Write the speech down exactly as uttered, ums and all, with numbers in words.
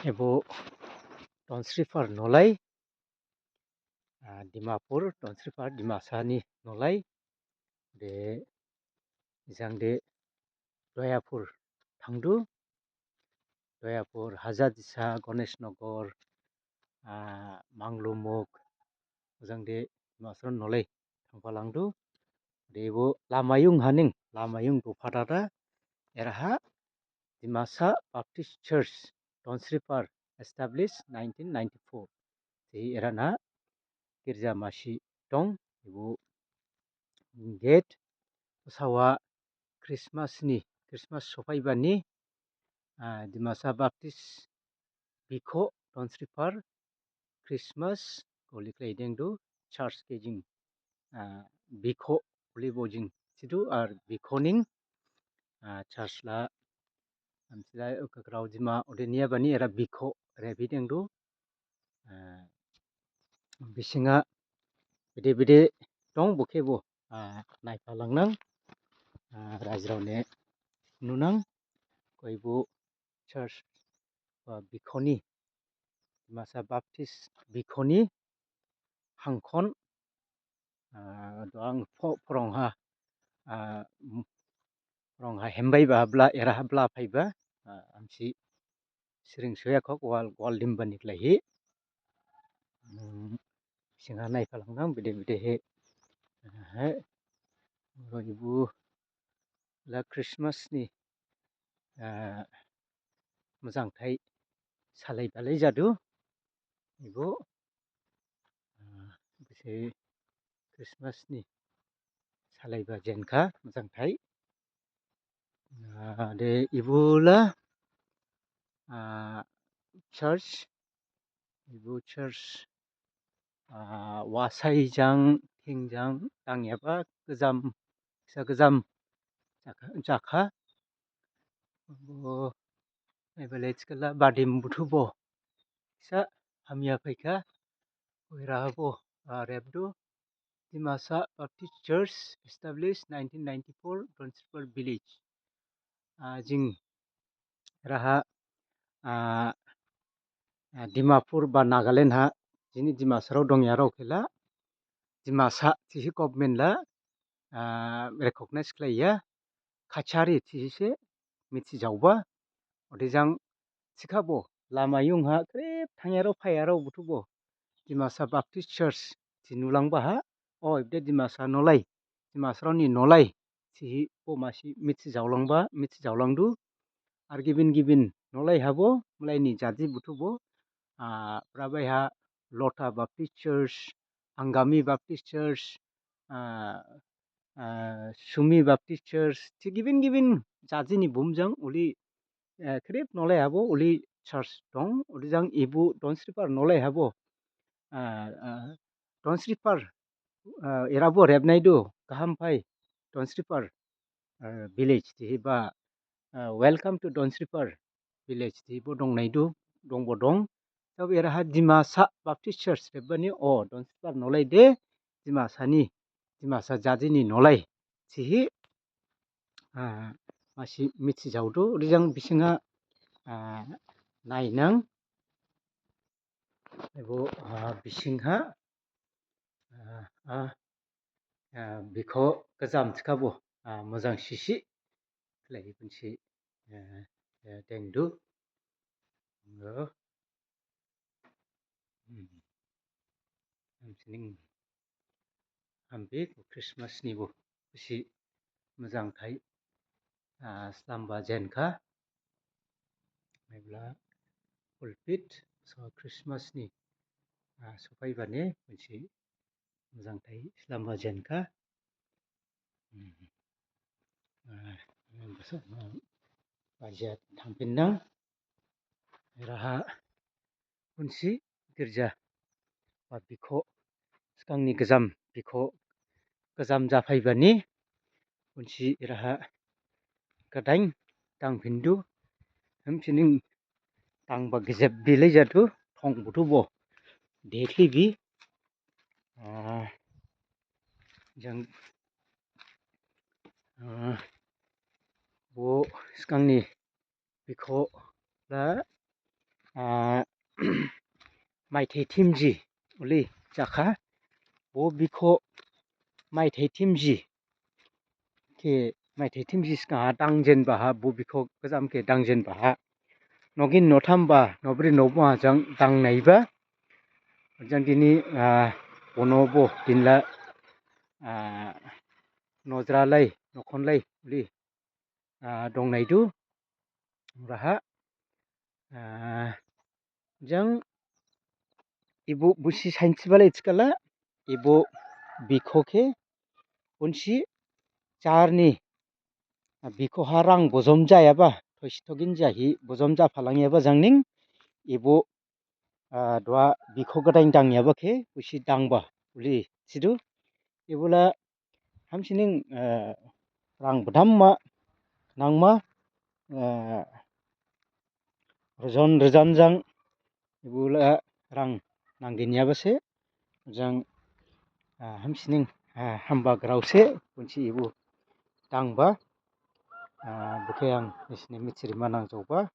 Ebo Donsripar nolai, ah, Dimapur, Donsripar, Dimasa ni nolai. De, ejang de Doyapur thangdu. Doyapur, Hajadisa, Ganesh Nagar, ah, Manglumukh, ejang de Dimasarao nolai thangphalangdu. De ebo lamayung haning, lamayung dopha dada, eraha Dimasa Baptist Church, Donsripar, established nineteen ninety-four. Thihi eraha girja masi dong, ebo gate, sawa Christmas ni, Christmas sophaibani, ah, Dimasa Baptist bikhoh Donsripar Christmas koli khlaidengdu, church khe jing, ah, bikhoh koli bo jing thidu, ar bikhoh ning, ah, church la, amsila, o, Kakraojima, ode niyabani era bikhoh rebhidengdu, ah, bisingha bede bede dong bo khebo, ah, naiphalangnang, ah, rajirao ne nunang, kho ebo church, ah, bikhoh ni, Dimasa Baptist bikhoh ni hangkhon, ah, duha ang pho-, phorong ha, ah, m-, phorong ha hembaiba bla, eraha bla phaiba, ah, amsi siring soya khok wal, wal dimbani khlaihi. Hmm, bisingha naiphalangnang bede bede he. Ah, he. Ro ebo la Christmas ni, ah, majangthai salaibalai jadu. Ebo, ah, bese Christmas ni salaiba jenkha majangthai. Ah, de ebo la, ah, church, ebo church, ah, wasai jang, thing jang, dangyaba gajam, kisa gajam jakha, jakha. Bo, naibalai thikhala badim buthu bo kisa hamya phaikha, eraha bo, ah, rebdu, Dimasa Baptist Church, established nineteen ninety-four, Donsripar village. Ah, jing eraha, ah, ah, Dimapur ba Nagaland ha, jini Dimasarao dongyarao khela, Dimasa thihi government la, ah, recognize khlaiya, Kachari thihi se mithijaoba. Odejang thikhabo, lamayung ha khrip thangyarao phaiyarao buthu bo Dimasa Baptist Church thi nulangba ha, o, ebde Dimasa nolai, Dimasarao ni nolai thihi bo masi mithijaolangba, mithijaolangdu. Ar gibin gibin nolai habo, malai ni jadi buthu bo, ah, prabai ha Lotha Baptist Church, Angami Baptist Church, ah, ah, Sumi Baptist Church, thi gibin gibin jadi ni bumjang uli, eh, khrip nolai habo uli church dong, odejang ebo Donsripar nolai habo, ah, ah, Donsripar, ah, era bo rebnaidu, Gahamphai Donsripar, ah, village thihi ba, ah, Welcome to Donsripar village thihi bo dongnaidu, dongbo dong. Thabo eraha Dimasa Baptist Church rebbani, o, Donsripar nolai de, Dimasa ni, Dimasa jadi ni nolai thihi, ah, masi mithijaodu, odejang bisingha, ah, nainang, ebo, ah, bisingha, ah, ah, ah, bikhoh gajam thikhabo, ah, majang sisi khlaihi bonsi, ah, ah, dengdu. Ngo. Hmm. Hamsining hambi kho Christmas ni bo bisi majangthai, ah, slamba jenkha. Maibla pulpit so Christmas ni, ah, sophaibani bonsi majangthai slamba jenkha. Hmm. Ah, basa, ah, baja thangphinnang. Eraha bonsi girja ba bikhoh, sgangni gajam bikhoh gajam japhaibani bonsi eraha gadain thangphindu. Hamsining thangba gejeb bilai jadu, thong buthu bo dekhlibi. Ah, jang, ah, bo sgangni bikhoh la ah, maithai thimji olei jakha. Bo bikhoh maithai thimji khe, maithai thimji sgang ha dangjenba ha, bo bikhoh gajam khe dangjenba ha, nogin notham ba nobri noba jang dangnaiba. Jang dini, ah, bonobo dinla, ah, nojralai nokhonlai olei, ah, dongnaidu. Raha, ah, jang ebo bonsi sainthibalai thikhala, ebo bikhoh khe bonsi jarni, ah, bikhoh ha rang bojom jayaba, thoisi thogin jahi bojom japhalangyaba jang ning ebo, ah, duha bikhoh gadain dangyaba khe bonsi dangba olei thidu. Ebola hamsining, ah, rang badamma nangma, ah, rajan rajan jang ebola rang nangginyaba se jang, ah, hamsining, ah, hamba grao se bonsi ebo dangba. Ah, bokhe ang nisine mithirima nangjaoba.